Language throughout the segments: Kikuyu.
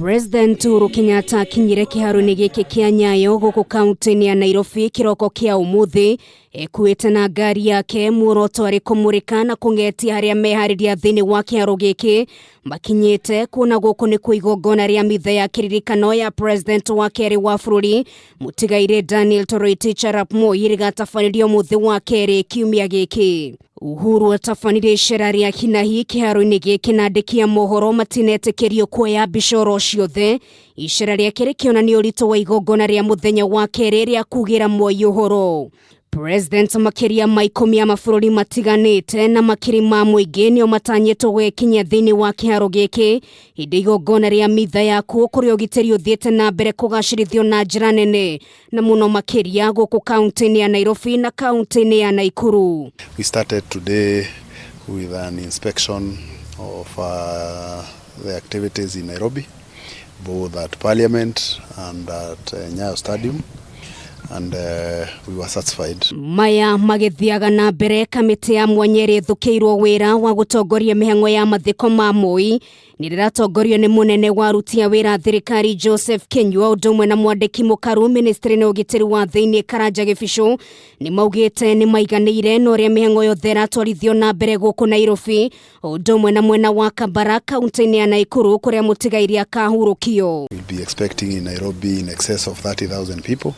President Uhuru Kenyatta akinyire kĩharo-inĩ gĩkĩ kĩa Nyayo gũkũ kaunti-inĩ ya Nairobi kĩroko kĩa ũmũthĩ ekuĩte na ngari yake muoroto arĩ kũmũrĩka na kũng'etia harĩa meharĩria thĩinĩ wa kĩharo gĩkĩ makinyĩte kuona gũkũ nĩkuo igongona rĩa mitha ya kĩririkano ya president wa kerĩ wa bũrũri mũtigairĩ Daniel Toroitich arap Moi rĩgatabanĩrio mũthĩ wa kerĩ kiumia gĩkĩ. Uhuru atabanirie icera rĩa hinahi kĩharo-inĩ gĩkĩ na andĩki a mohoro matinetĩkĩrio kuoya mbica oro ciothe. Icera rĩake rĩkĩonania ũritũ wa igongona rĩa mũthenya wa kerĩ rĩa kugĩra Moi ũhoro. President makĩria ma ikũmi a mabũrũri matiganĩte na makiri ma mũingĩ nĩo matanyĩtwo gwĩkinyia thĩinĩ wa kĩharo gĩkĩ hĩndĩ igongona rĩa mitha yakuo kũrĩa ũgitĩri ũthiĩte na mbere kũgacĩrithio na njĩra nene na mũno makĩria gũkũ kaunti-inĩ ya Nairobi na kaunti-inĩ ya Nakuru. We started today with an inspection of the activities in Nairobi, both at Parliament and at Nyayo Stadium, and we were satisfied. Maya magĩthiaga na mbere kamĩtĩ ya mwanya ĩrĩa ĩthũkĩirwo wĩra wa gũtongoria mĩhang'o ya mathiko ma Moi nĩ rĩratongorio nĩ mũnene wa aruti a wĩra thirikari Joseph Kinyua ũndũ ũmwe na mwandĩki mũkaru ministry na ũgitĩri wa thĩinĩ Karanja Gĩbicũ nĩ maugĩte nĩ maiganĩire na ũrĩa mĩhang'o yothe ĩratwarithio na mbere gũkũ Nairobi ũndũ ũmwe na mwena wa Kabara kaunti-inĩ ya Nakuru kũrĩa mũtigairĩ akahurũkio. We'll be expecting in Nairobi in excess of 30,000 people,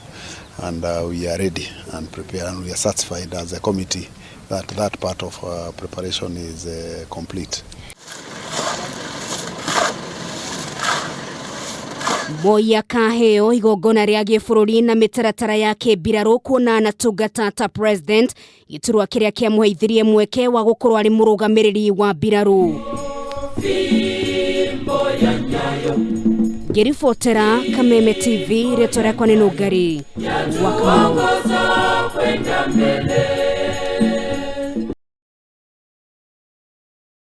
and we are ready and prepared, and we are satisfied as a committee that that part of preparation is complete. Moi akaheo igongona rĩa gĩbũrũri na mĩtaratara ya kĩmbirarũ kuona anatungata ta president gĩturwa kĩrĩa kĩamũheithirie mweke wa gũkorwo arĩ mũrũgamĩrĩri wa mbirarũ. Ngĩribotera Kameme TV, rĩtwa rĩakwa nĩ Nũngari wa Kamau.